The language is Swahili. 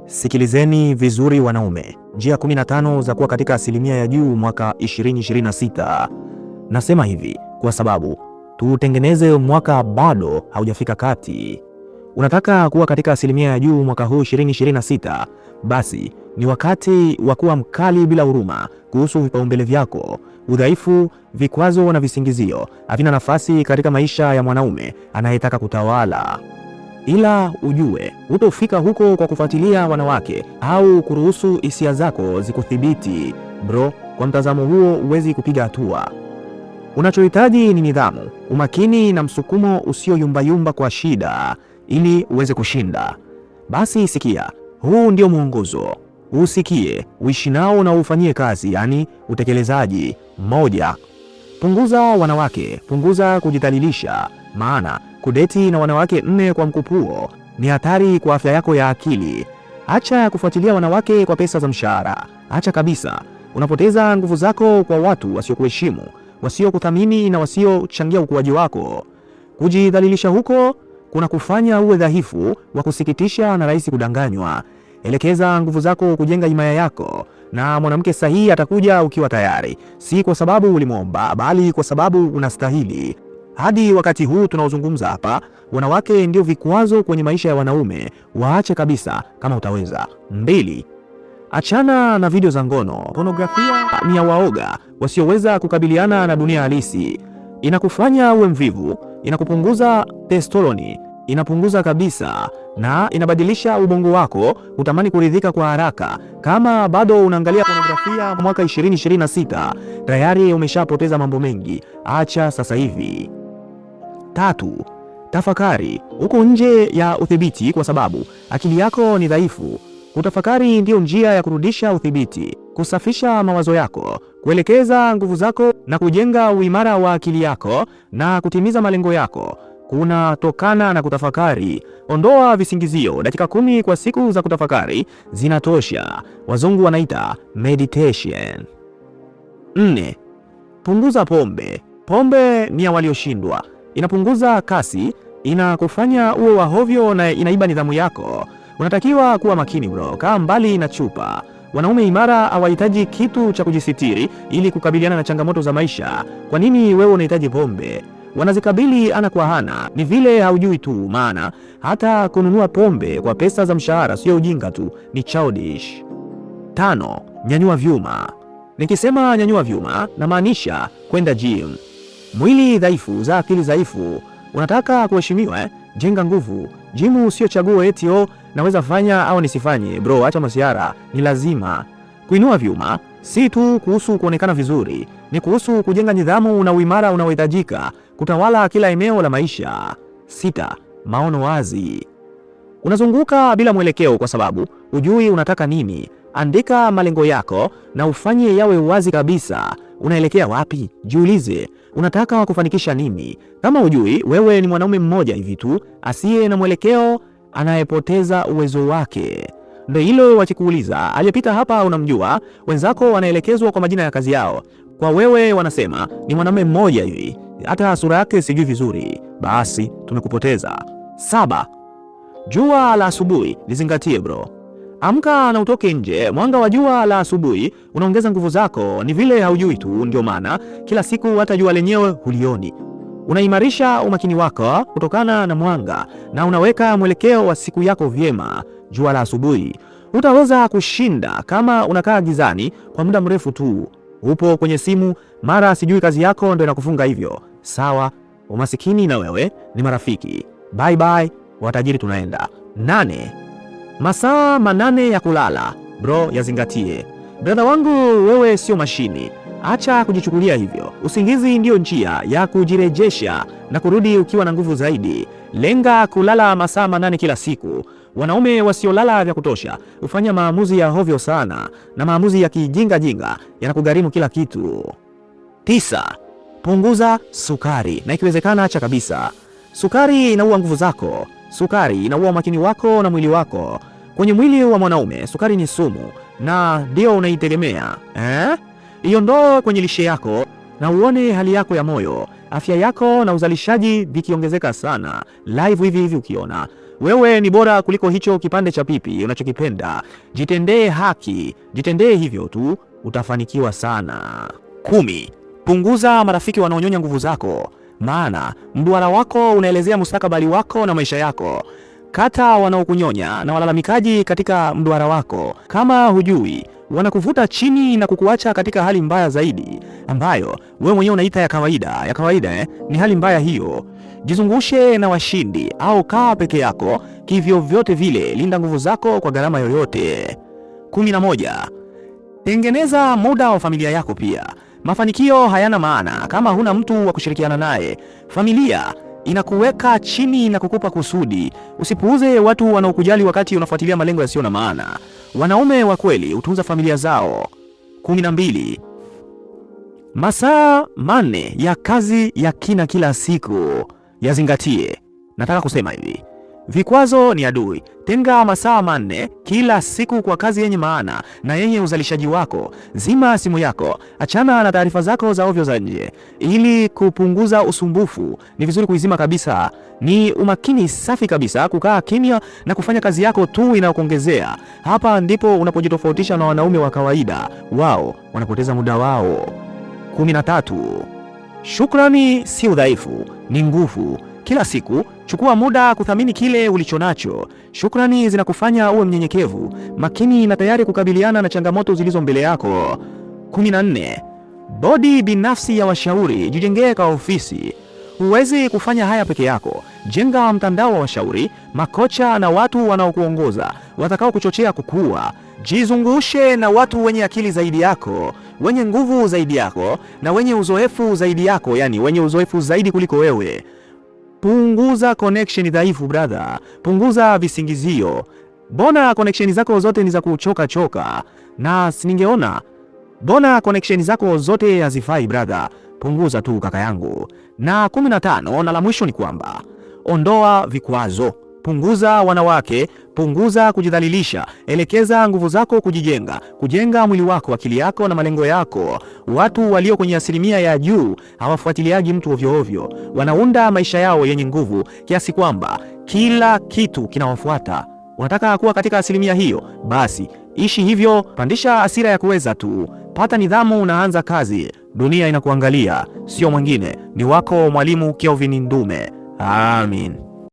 Sikilizeni vizuri wanaume, njia 15 za kuwa katika asilimia ya juu mwaka 2026. Nasema hivi kwa sababu tuutengeneze mwaka bado haujafika kati. Unataka kuwa katika asilimia ya juu mwaka huu 2026? Basi ni wakati wa kuwa mkali bila huruma kuhusu vipaumbele vyako. Udhaifu, vikwazo na visingizio havina nafasi katika maisha ya mwanaume anayetaka kutawala. Ila ujue hutofika huko kwa kufuatilia wanawake au kuruhusu hisia zako zikuthibiti. Bro, kwa mtazamo huo huwezi kupiga hatua. Unachohitaji ni nidhamu, umakini na msukumo usioyumbayumba kwa shida ili uweze kushinda. Basi sikia, huu ndio mwongozo. Usikie, uishi nao na ufanyie kazi, yaani utekelezaji. 1, punguza wanawake, punguza kujidhalilisha, maana kudeti na wanawake 4 kwa mkupuo ni hatari kwa afya yako ya akili. Acha kufuatilia wanawake kwa pesa za mshahara, acha kabisa. Unapoteza nguvu zako kwa watu wasiokuheshimu, wasiokuthamini na wasiochangia ukuaji wako. Kujidhalilisha huko kuna kufanya uwe dhaifu, wa kusikitisha na rahisi kudanganywa. Elekeza nguvu zako kujenga himaya yako, na mwanamke sahihi atakuja ukiwa tayari, si kwa sababu ulimwomba, bali kwa sababu unastahili. Hadi wakati huu tunaozungumza hapa, wanawake ndio vikwazo kwenye maisha ya wanaume. Waache kabisa kama utaweza. 2, achana na video za ngono. Pornografia ni ya waoga wasioweza kukabiliana na dunia halisi. Inakufanya uwe mvivu, inakupunguza testosterone, inapunguza kabisa na inabadilisha ubongo wako utamani kuridhika kwa haraka. Kama bado unaangalia pornografia mwaka 2026, tayari umeshapoteza mambo mengi. Acha sasa hivi. 3, tafakari. Uko nje ya udhibiti kwa sababu akili yako ni dhaifu. Kutafakari ndiyo njia ya kurudisha udhibiti, kusafisha mawazo yako, kuelekeza nguvu zako na kujenga uimara wa akili yako na kutimiza malengo yako kunatokana na kutafakari. Ondoa visingizio. Dakika 10 kwa siku za kutafakari zinatosha. Wazungu wanaita meditation. 4, punguza pombe. Pombe ni ya walioshindwa. Inapunguza kasi, inakufanya uwe wa hovyo na inaiba nidhamu yako. Unatakiwa kuwa makini bro, kaa mbali na chupa. Wanaume imara hawahitaji kitu cha kujisitiri ili kukabiliana na changamoto za maisha. Kwa nini wewe unahitaji pombe? Wanazikabili ana kwa ana, ni vile haujui tu. Maana hata kununua pombe kwa pesa za mshahara sio ujinga tu, ni childish. 5, nyanyua vyuma. Nikisema nyanyua vyuma namaanisha kwenda gym. Mwili dhaifu za akili dhaifu. Unataka kuheshimiwa eh? Jenga nguvu. Jimu sio chaguo eti oh, naweza fanya au nisifanye. Bro, acha masiara, ni lazima. Kuinua vyuma si tu kuhusu kuonekana vizuri, ni kuhusu kujenga nidhamu na uimara unaohitajika kutawala kila eneo la maisha. 6, maono wazi. Unazunguka bila mwelekeo kwa sababu hujui unataka nini. Andika malengo yako na ufanye yawe wazi kabisa. Unaelekea wapi? Jiulize, unataka kufanikisha nini? Kama hujui, wewe ni mwanaume mmoja hivi tu asiye na mwelekeo, anayepoteza uwezo wake. Ndio hilo wakikuuliza, aliyepita hapa unamjua? Wenzako wanaelekezwa kwa majina ya kazi yao, kwa wewe wanasema ni mwanaume mmoja hivi, hata sura yake sijui vizuri. Basi tumekupoteza. 7, jua la asubuhi lizingatie bro. Amka na utoke nje. Mwanga wa jua la asubuhi unaongeza nguvu zako, ni vile haujui tu, ndio maana kila siku hata jua lenyewe hulioni. Unaimarisha umakini wako kutokana na mwanga na unaweka mwelekeo wa siku yako vyema. Jua la asubuhi hutaweza kushinda kama unakaa gizani kwa muda mrefu tu, upo kwenye simu, mara sijui kazi yako ndo inakufunga hivyo. Sawa, umasikini na wewe ni marafiki. Bye bye, watajiri tunaenda. 8, masaa 8 ya kulala bro, yazingatie. Brother wangu, wewe sio mashini. Acha kujichukulia hivyo. Usingizi ndiyo njia ya kujirejesha na kurudi ukiwa na nguvu zaidi. Lenga kulala masaa 8 kila siku. Wanaume wasiolala vya kutosha hufanya maamuzi ya hovyo sana, na maamuzi ya kijinga-jinga yanakugharimu kila kitu. 9, punguza sukari na ikiwezekana acha kabisa. Sukari inaua nguvu zako. Sukari inaua umakini wako na mwili wako. Kwenye mwili wa mwanaume sukari ni sumu na ndio unaitegemea eh? Iondoe kwenye lishe yako na uone hali yako ya moyo, afya yako na uzalishaji vikiongezeka sana live hivi hivi ukiona. Wewe ni bora kuliko hicho kipande cha pipi unachokipenda. Jitendee haki, jitendee hivyo tu, utafanikiwa sana. 10. Punguza marafiki wanaonyonya nguvu zako, maana mduara wako unaelezea mustakabali wako na maisha yako. Kata wanaokunyonya na walalamikaji katika mduara wako. Kama hujui, wanakuvuta chini na kukuacha katika hali mbaya zaidi ambayo wewe mwenyewe unaita ya kawaida. Ya kawaida eh? Ni hali mbaya hiyo. Jizungushe na washindi au kaa peke yako. Kivyo vyote vile, linda nguvu zako kwa gharama yoyote. 11. Tengeneza muda wa familia yako pia. Mafanikio hayana maana kama huna mtu wa kushirikiana naye. Familia inakuweka chini na kukupa kusudi. Usipuuze watu wanaokujali wakati unafuatilia malengo yasiyo na maana. Wanaume wa kweli hutunza familia zao. 12. Masaa 4 ya kazi ya kina kila siku yazingatie. Nataka kusema hivi, vikwazo ni adui. Tenga masaa 4 kila siku kwa kazi yenye maana na yenye uzalishaji wako. Zima simu yako, achana na taarifa zako za ovyo za nje ili kupunguza usumbufu. Ni vizuri kuizima kabisa. Ni umakini safi kabisa kukaa kimya na kufanya kazi yako tu inayokuongezea. Hapa ndipo unapojitofautisha na wanaume wa kawaida, wao wanapoteza muda wao. 13. Shukrani si udhaifu, ni nguvu. Kila siku chukua muda kuthamini kile ulichonacho. Shukrani zinakufanya uwe mnyenyekevu, makini na tayari kukabiliana na changamoto zilizo mbele yako. 14. Bodi binafsi ya washauri, jijengee kwa ofisi. Huwezi kufanya haya peke yako. Jenga mtandao wa washauri, makocha na watu wanaokuongoza watakao kuchochea kukua. Jizungushe na watu wenye akili zaidi yako, wenye nguvu zaidi yako na wenye uzoefu zaidi yako, yani wenye uzoefu zaidi kuliko wewe. Punguza connection dhaifu brother, punguza visingizio. Bona connection zako zote ni za kuchoka choka, na ningeona bona connection zako zote hazifai brother, punguza tu kaka yangu. Na 15 na la mwisho ni kwamba ondoa vikwazo. Punguza wanawake, punguza kujidhalilisha, elekeza nguvu zako kujijenga, kujenga mwili wako, akili yako na malengo yako. Watu walio kwenye asilimia ya juu hawafuatiliaji mtu ovyo ovyo, wanaunda maisha yao yenye nguvu kiasi kwamba kila kitu kinawafuata. Unataka kuwa katika asilimia hiyo? Basi ishi hivyo, pandisha hasira ya kuweza tu, pata nidhamu, unaanza kazi. Dunia inakuangalia, sio mwingine, ni wako Mwalimu Kelvin Ndume. Amin.